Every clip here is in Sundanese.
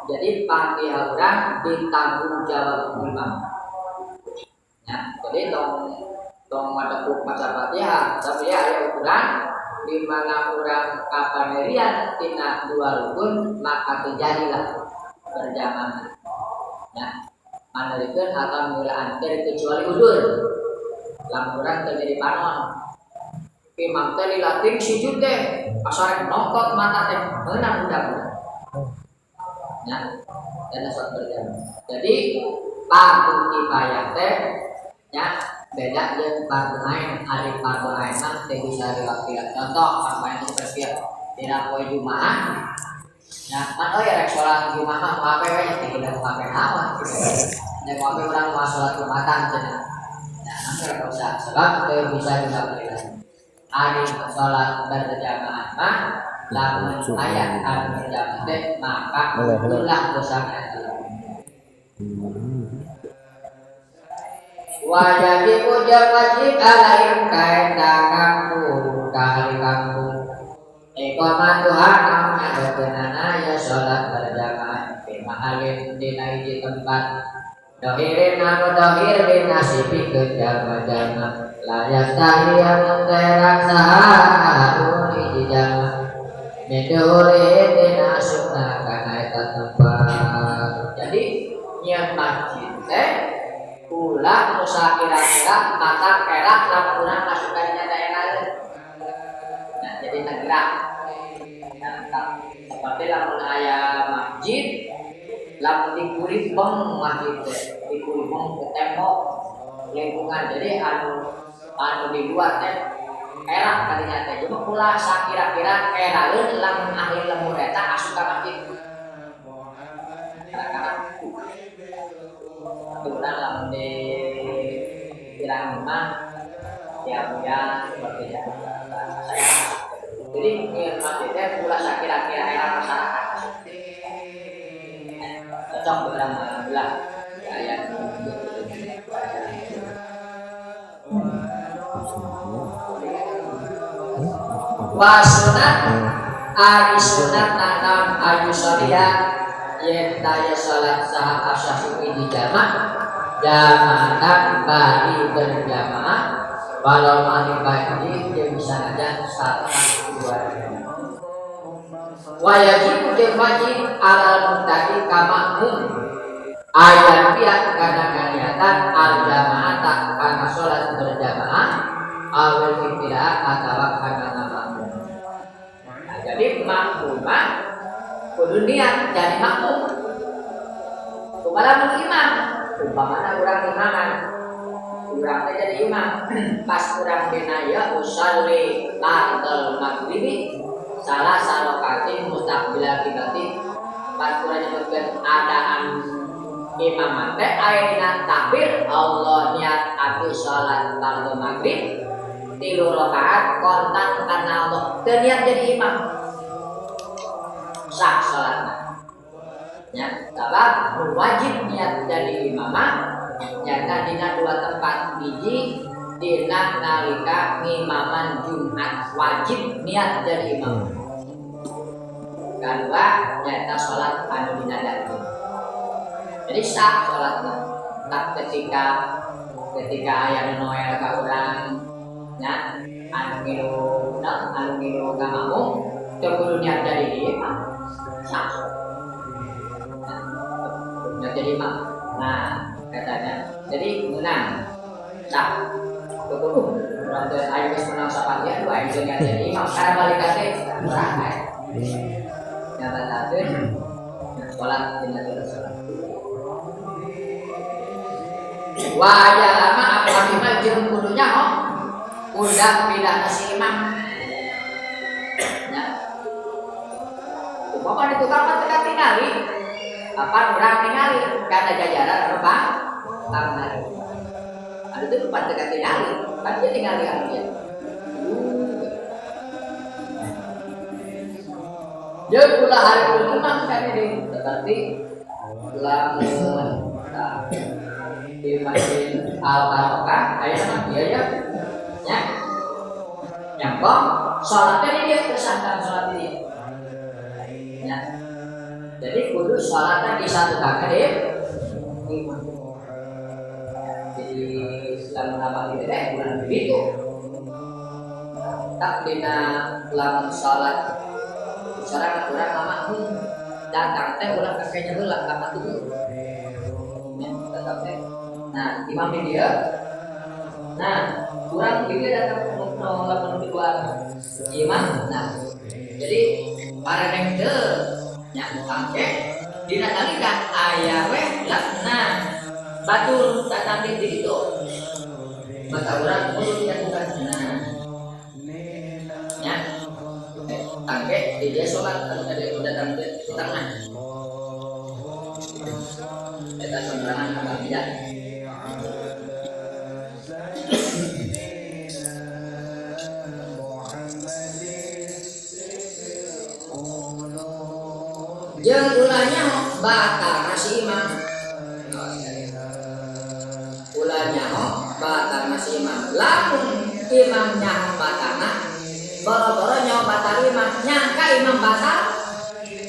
Jadi Fatihah urang ditanggung jawab imam. Ya, jadi tong tong madepuk maca Fatihah, tapi ya aya ukuran di mana urang kapanerian tina dua rukun maka terjadilah berjamaah. Ya, manurikeun atau mulaan kecuali udur. Lamun urang terjadi panon. Imam teh dilatih sujud teh, asa rek nongkot mata teh meunang budak-budak. Ya, dan sholat berjamaah. Jadi fardu kifayah teh ya beda jeung fardu ain. Ari fardu ain mah teu bisa diwakilan. Contoh fardu ain seperti dina poe Jumaah. Ya, kan oh ya rek sholat Jumaah mah mau we nya teh udah mau HP naon. Nya mau HP urang mau sholat Jumatan cenah. Nah, enggak usah sebab teu bisa diwakilan. Ari sholat berjamaah mah lamun aya anu berjamaah teh maka itulah dosana. Wajib ujab wajib alaihim kaeta kampung kahli kampung iqamatuha ngadokeunana ya salat berjamaah fi mahalin dina hiji tempat dohirin anu dohir dinasibi ke jalma-jalma la yastahi anu terak saha ahadun hiji jalma miduhuri dina asupna kana eta tempat. Jadi nyian masjid teh ulah nu sakira-kira mata perak lamun urang masuk ka dinya teh enaeun. Nah, jadi tegrak. Nah, seperti lamun aya masjid lamun dikuripeng masjid teh dikuripeng ke tembok lingkungan. Jadi anu anu di luar teh perak kadinya teh. Cuma ulah sakira-kira eraeun lamun ahli lembur eta asup ka masjid. Kadang-kadang urang lamun di pirang mah ya buya seperti ya. Jadi nyieun masjid teh ulah sakira-kira era masyarakat. Cocok urang alhamdulillah. Aya. Wa sunat ari sunat tanam ayu sholia yen taya salat saha asyafi'i di jamak jamaatan bagi berjamaah walau mani bagi jeung sanajan satu dua wa yajibu jeung wajib alal muqtadi ka makmum ayat pihak kana niatan al jamaata kana salat berjamaah awil ibtidaa atawa kana makmum. Nah, jadi makmumah kudu niat jadi makmum. Kumaha mun imam, umpamana urang imaman, urang teh jadi imam. Pas urang dina ieu usalli fardhol maghribi salah sarokaatin mustaqbilal qiblati. Pas urang nyebutkeun adaan imaman teh aya dina takbir Allah niat abdi salat fardhu maghrib 3 rakaat kontan kana Allah teu niat jadi imam. Sah salatna. Ya, sabab wajib niat jadi imamah nyata dina 2 tempat, hiji dina nalika ngimaman Jumat wajib niat jadi imam. Kedua nyata salat anu dinadarkeun. Jadi sah salatna. Tak ketika aya nu noel ka urang nya anu ngilu naon anu ngilu ka makmum teu kudu niat jadi imam. Sah. Niat jadi imam. Nah, katanya. Jadi menang. Sah. Teu kudu urang teh aya geus menang sapangian dua aya niat jadi imam. Karena balik ka teh urang aya. Nya batalkeun salat dina salat. Wa ajalama apa imam jeung kudu nyaho udah pindah ke si imam. Ya. Umpama di tukang mah teu tingali. Apa urang tingali kana jajaran anu bang tangan. Anu teu lupa teu tingali, kan dia tingali anu dia. Jeung ulah hari imam kan ini seperti lamun di Masjid Al Barokah aya mah ieu ya. Nya. Nyangkong salatnya dia kesangkan salat dia. Ya. Jadi kudu salatnya di satu kakak deh. Jadi lamun apa gitu deh bulan begitu. Tak dina lamun salat sekarang kurang lama datang teh ulah kakeknya heula ka patuh. Ya, tetap teh. Nah, imam di dia. Nah, kurang dia datang lamun kedua imam. Nah, jadi pareneng teu nya tangke dina nalika aya weh lah nah batur datang di ditu. Maka urang kudu dilakukan. Nah, nya tangke di dia salat anu tadi datang ke tengah. Eta sorangan apa tidak? Jeung ulahnya batal masih imam. Ulahnya batal masih imam. Lamun imam nyaho batalna, boro-boro nyaho batal imam, nyangka imam batal,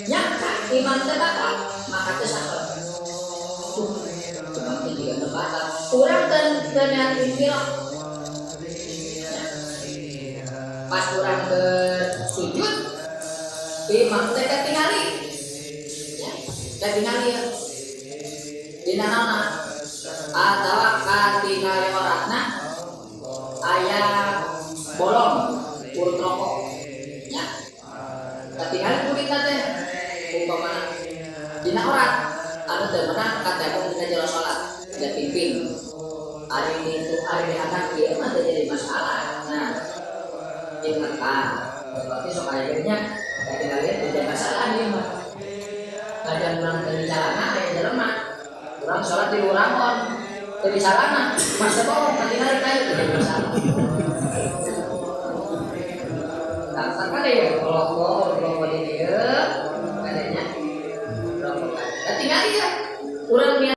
nyangka imam teh batal, maka teu sah salat. Imam teh juga teu batal. Urang teu niat infiroh. Pas urang bersujud, imam teh katingali. Katingali ya. Dina naonna? Atawa katingali oratna aya bolong urut rokok. Ya. Katingali kulitna teh umpamana dina orat anu teu meunang katembong dina jero salat, da pimpin. Ari itu ari anak ieu mah teu jadi masalah. Nah, ieu mah tah. Berarti sok aya nya katingali teu jadi masalah ieu mah. Kadang urang teu dicarana aya jelema. Urang salat di urangon teu dicarana, mas teh bohong katingali kayu teu jadi masalah. Tah kan ya rokok, rokok di dieu, kadanya rokok. Nah, tinggal ya. Urang